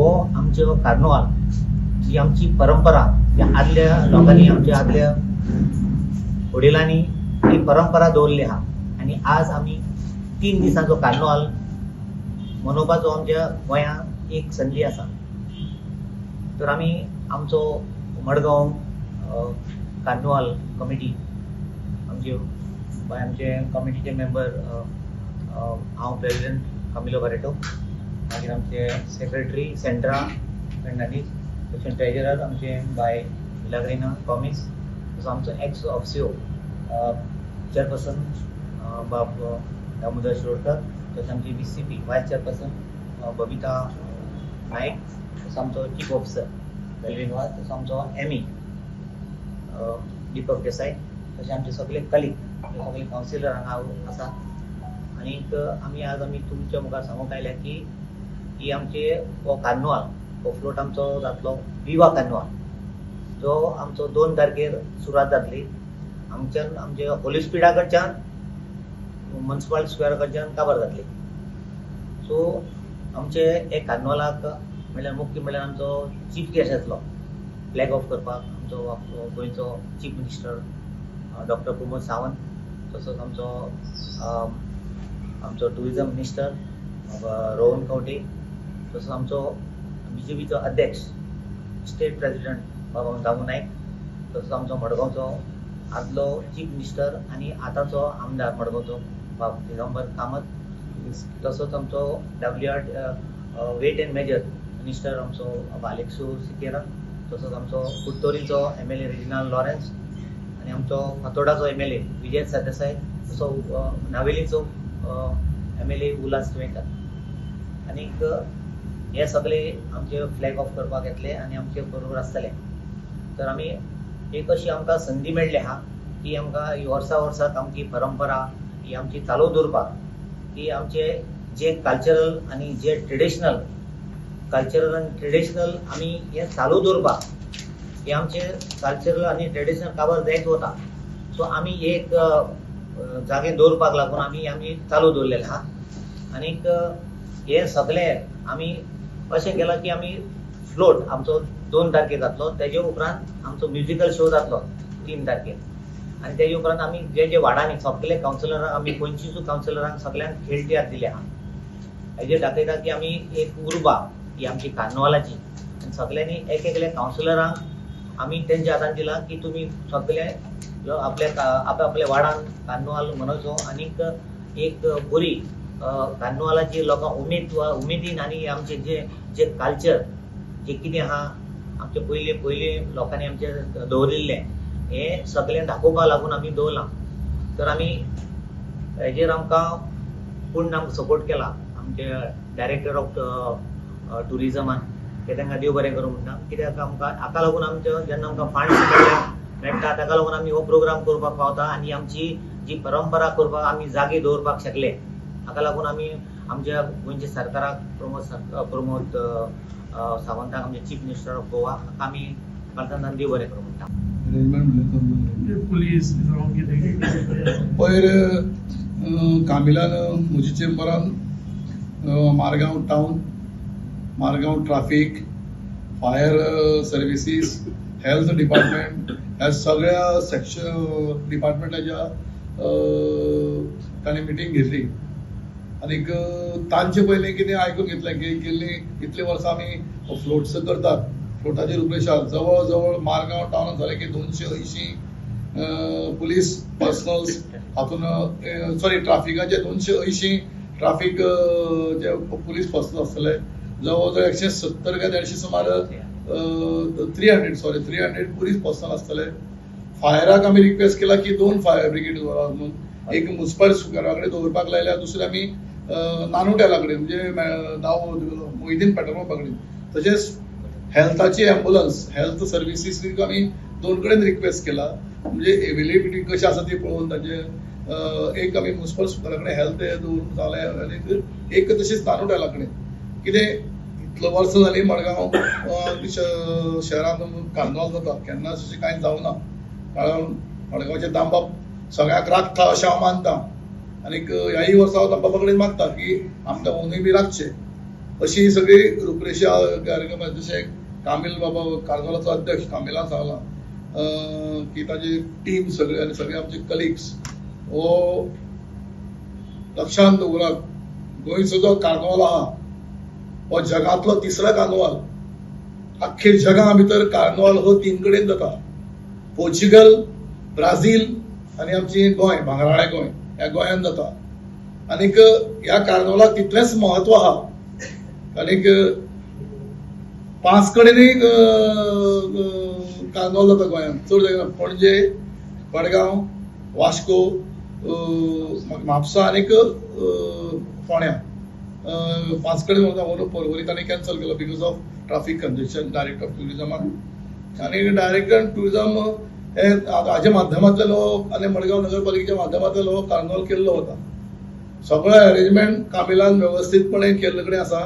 हो आमचो कार्नवाल ही आमची परंपरा, ही आदल्या लोकांनी, आमच्या आदल्या वडिलांनी ही परंपरा दवरली आहा आनी आज आमी 3 दिसांचो कार्नवाल मनोवपाचो आमच्या गोंयांत एक संदी आसा. तर आमी आमचो मडगांव कार्नवाल कमिटी, आमचे बाय, आमचे कमिटीचे मेंबर, हांव प्रेसिडेंट कामिलो बारेटो, मागीर आमचे सेक्रेटरी सेंड्रा फेर्नांडीस, तशें ट्रेजरर आमचे बाय मिलाग्रिना गॉमीस, तसो आमचो एक्स ऑफिसियो चेअरपर्सन बाब दामोदर शिरोडकर, तशें आमची VCP, vice chairperson Babita Naik, तसो आमचो चीफ ऑफिसर मेलवीन वाज, तसो आमचो एमई दीपक देसाय, तशें आमचे सगळे कलीग, सगळे कावन्सिलर हांगा आसा. आनीक आमी आज आमी तुमच्या मुखार सांगूंक आयल्या की ही आमचे हो कार्नवाल, हो फ्लोट आमचो जातलो, विवा कार्नवाल, जो आमचो 2 तारखेर सुरवात जातली हांगच्यान, आमचे होली स्पिरिटा कडच्यान मुन्सिपाल स्क्वेअर कडच्यान काबार जातली. सो आमचे एक कार्नवालाक म्हणल्यार मुख्य म्हणल्यार आमचो चीफ गेस्ट येतलो फ्लॅग ऑफ करपाक, आमचो गोंयचो chief minister doctor Pramod Sawant, तसोच आमचो आमचो टुरिजम मिनिस्टर रोहन खंवटे, तसोच आमचो बीजेपीचो अध्यक्ष, स्टेट प्रेसिडेंट बाबा दामू नायक, तसोच आमचो मडगांवचो आदलो चीफ मिनिस्टर आनी आतांचो आमदार मडगांवचो बाब दिगंबर कामत, तसोच आमचो WR, weight and measure minister आमचो आलेक्सो सिकेरा, तसोच आमचो कुडतोरीचो एमएलए रेजिनाल्ड लॉरेन्स आनी आमचो फातोर्डाचो एमएलए विजय सरदेसाय, तसो नावेलीचो एमएलए उल्हास तुयेंकार. आनीक हे सगळे आमचे फ्लॅग ऑफ करपाक येतले आनी आमचे बरोबर आसतले. तर आमी एक अशी आमकां संदी मेळ्ळी आहा की आमकां ही वर्सा वर्साक आमची परंपरा ही आमची चालू दवरपाक, की आमचे जे कल्चरल आनी जे ट्रेडिशनल, कल्चरल आनी ट्रेडिशनल आमी हे चालू दवरपाक, हे आमचे कल्चरल आनी ट्रेडिशनल काबार जायत वता. सो आमी एक जागे दवरपाक लागून आमी आमी चालू दवरलेलें आहा. आनीक हे सगळे आमी अशें केलां की आमी फ्लोट आमचो 2 तारखेर जातलो, तेजे उपरांत आमचो म्युजिकल शो जातलो 3 तारखेर आनी तेजे उपरांत आमी जे जे वार्डांनी सगळे कावन्सिलरांक, आमी 25 कावन्सिलरांक सगळ्यांक खेळ तियात्र दिले आहा. हेजेर दाखयता की आमी एक उर्बा ही आमची कार्नवालाची आनी सगळ्यांनी एक एकल्या कावन्सिलरांक आमी तेंच्या हातान दिलां की तुमी सगळे आपल्या आप आपल्या वार्डान कार्नवाल मनोवचो आनीक एक बरी कार्नवालाची लोकांक उमेद उमेदीन आनी आमचे जे जे कल्चर जे कितें आहा, आमचे पयलीं पयलीं लोकांनी आमचे दवरिल्लें, हें सगळें दाखोवपाक लागून आमी दवरलां. तर आमी हेजेर आमकां पूर्ण आमकां सपोर्ट केला आमचे डायरेक्टर ऑफ टुरिजमान, ते तांकां देव बरें करूं म्हणटा, कित्याक आमकां हाका लागून आमचो जेन्ना आमकां फंड्स मेळ्ळ्या मेळटा, ताका लागून आमी हो प्रोग्राम करपाक पावता आनी आमची जी परंपरा करपाक आमी जागे दवरपाक शकले. हाका लागून आमी आमच्या गोंयच्या सरकाराक, प्रमोद सावंताक, आमचे चीफ मिनिस्टर ऑफ गोवा, हाका आमी काळजांतल्यान देव बरें करूं म्हणटा. अरेंजमेंट म्हणल्यार समजून पुलीस जावं कितें? पयर कामिलान म्हज्या चेंबरान Margao town, Margao traffic, fire services, health department ह्या सगळ्या सेक्शन डिपार्टमेंटाच्या तांणी मिटींग घेतली आनीक तांचे पयलीं कितें आयकून घेतलें की गेल्लीं इतलीं वर्सां आमी फ्लोट्स करतात. फ्लोटाची रुपरेशा जवळ जवळ मारगांव टावनान जालें की 280 पुलीस पर्सनल्स हातून, सॉरी, ट्राफिकाचे 280 ट्राफीक जे पुलीस पर्सनल आसतले, जवळ जवळ 170 काय 150 सुमार, 300, sorry, 300 police personal आसतले. फायराक आमी रिक्वेस्ट केला की दोन फायर ब्रिगेड दवरात म्हणून. एक मुन्सिपल स्क्वेरा कडेन दवरपाक लायल्या, दुसरें आमी नानोटेला कडेन, म्हणजे दाव मोहिदीन पेट्रोल पंपा कडेन. तशेंच हेल्थाची एम्बुलन्स, हेल्थ सर्विसीस आमी दोन कडेन रिक्वेस्ट केला, म्हणजे एवेलेबिलिटी कशी आसा ती पळोवन ताचे एक आमी मुन्सिपल स्क्वेरा कडेन हेल्थ दवरूंक जालें आनी एक तशीच नानोटेला कडेन. कितें इतलो वर्सां जालीं मडगांव शहरांत कार्नवाल जाता, केन्नाच अशें कांय जावना, कारण मडगांवचे दामबाब सगळ्याक राखता अशें हांव मानता. आनीक ह्याय वर्सा हांव दामबाबा कडेन मागता की आमकां ओनूय बी राखचें. अशी सगळी रुपरेशा कार्यक्रम आसा. जशें कामील बाबा, कार्नवालाचो अध्यक्ष कामिलान सांगलां की ताजी टीम सगळे आनी सगळे आमचे कलिग्स हो लक्षांत दवरात, गोंयचो जो कार्नवाल आहा हो जगांतलो तिसरो कार्नवाल. अख्खे जगा भितर कार्नवाल हो तीन कडेन जाता, पोर्चुगल, ब्राझील आनी आमची गोंय, भांगराळे गोंय, ह्या गोंयांत जाता. आनीक ह्या कार्नवालाक तितलेंच म्हत्व आहा. आनीक पांच कडेनूय कार्नवाल जाता गोंयांत, चड जाग्यार, पणजे, मडगांव, वास्को, म्हापसा आनीक फोंड्या. पांच कडेन वता म्हणून पर्वरी तांणी कॅन्सल केलो because of traffic congestion. Director of ट्युरिजमान आनी डायरेक्टर ट्युरिजम हे हाज्या माध्यमांतल्यान हो आनी मडगांव नगरपालिकेच्या माध्यमांतल्यान हो कार्नवाल केल्लो वता. सगळो अरेंजमेंट कामिलान वेवस्थीतपणे केल्ले कडेन आसा.